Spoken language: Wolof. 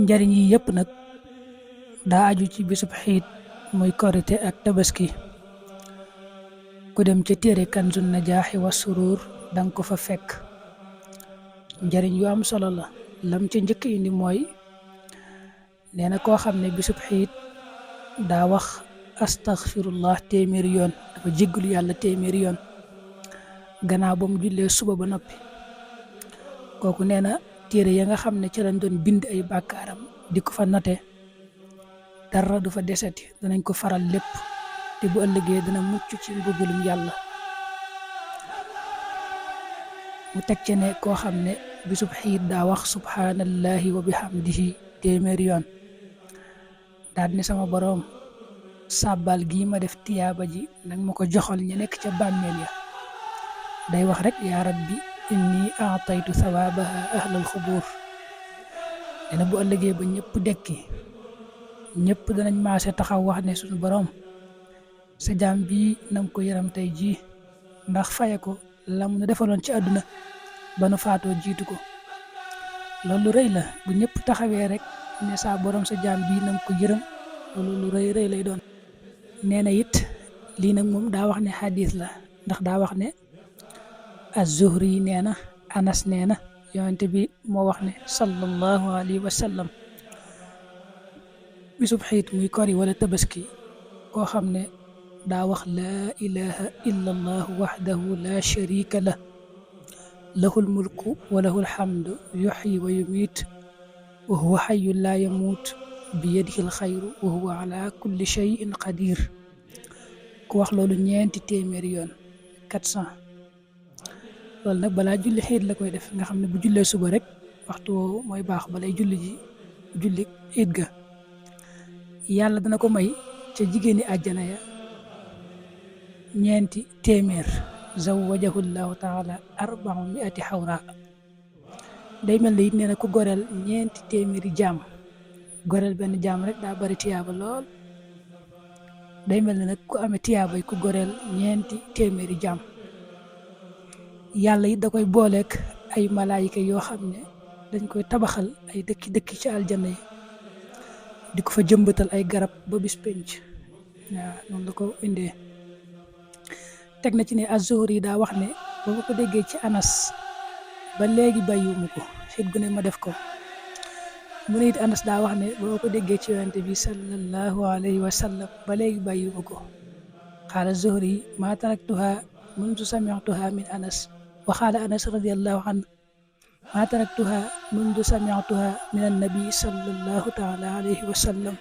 njariñ yi yëpp nag daa aju ci bisub xiit muy korite ak tabaski. ku dem ca téere Kanzun Najaaxi wa Suruur danga ko fa fekk. njariñ yu am solo la. lam ca njëkk indi mooy nee na koo xam ne bisub xiit daa wax astaghfirullah téeméeri yoon, dafa jéggalu yàlla téeméeri yoon gannaaw ba mu jullee suba ba noppi, kooku nee na téere ya nga xam ne ca lañ doon bind ay bàkkaaram di ko fa note dara du fa deseti, danañ ko faral lépp te bu ëllëgee dana mucc ci mbugalum yàlla. mu teg ci ne koo xam ne bisub xiit daa wax subhanallahi wa bihamdihi téeméeri yoon daal ne sama boroom sàbbal gii ma def tiyaaba ji nag ma ko joxal ñu nekk ca bàmmeel ya. day wax rek yaa rabbi inni aataytu sawaabaha ahlal xubuur. dana bu ëllëgee ba ñëpp dekki, ñëpp danañ maase taxaw wax ne suñu boroom sa jaam bii nam ko yaram tey jii ndax faye ko lam nu defaloon ci àdduna ba nu faatoo jiitu ko. loolu rëy la bu ñëpp taxawee rek ne saa boroom sa jaam bii nam ko yërëm, loolu lu rëy rëy lay doon. nee na it lii nag moom daa wax ne xadis la, ndax daa wax ne az-Zuhri nee na Anas nee na yonente bi moo wax ne sallallahu alayhi wa sallam bisub xiit muy kori wala tabaski koo xam ne daa wax laa ilaha illa allah waxdahu la sharika lah lahul mulku wa lahul hamdu yuxyi wa yumiit wa huwa xayyun laa yamuut biyadihi alxayru wa huwa ala kulli shay'in qadir. ku wax loolu ñeenti téeméeri yoon 400. loolu nag balaa julli xiit la koy def, nga xam ne bu jullee suba rek waxtu woowu mooy baax balay julli xiit ga. yàlla dana ko may ca jigéeni àjjana ya ñeenti téeméer. zawwajahu llahu taala 400 xawra. day mel ne it nee na ku goreel ñeenti téeméeri jaam, goreel benn jaam rek daa bari tiyaaba lool. day mel ne nag ku amee tiyaabay ku goreel ñeenti téeméeri jaam. yàlla it da koy booleek ay malaayika yoo xam ne dañ koy tabaxal ay dëkki ci aljanna yi di ko fa jëmbatal ay garab ba bis penc. waaw noonu la ko indee. teg na ci ne az-Zuhri daa wax ne ba ma ko déggee ci Anas ba léegi bàyyiwuma ko, xit gu ne ma def ko. mu ne it Anas daa wax ne ba ma ko déggee ci yonente bi sallallahu alayhi wa sallam ba léegi bàyyiwuma ko. qaala az-Zuhri ma taraktuha mundu sami'tuha min Anas wa qaala Anas radiyallahu anhu ma taraktuha mundu sami'tuha min an-nabi sallallahu taala alayhi wa sallam.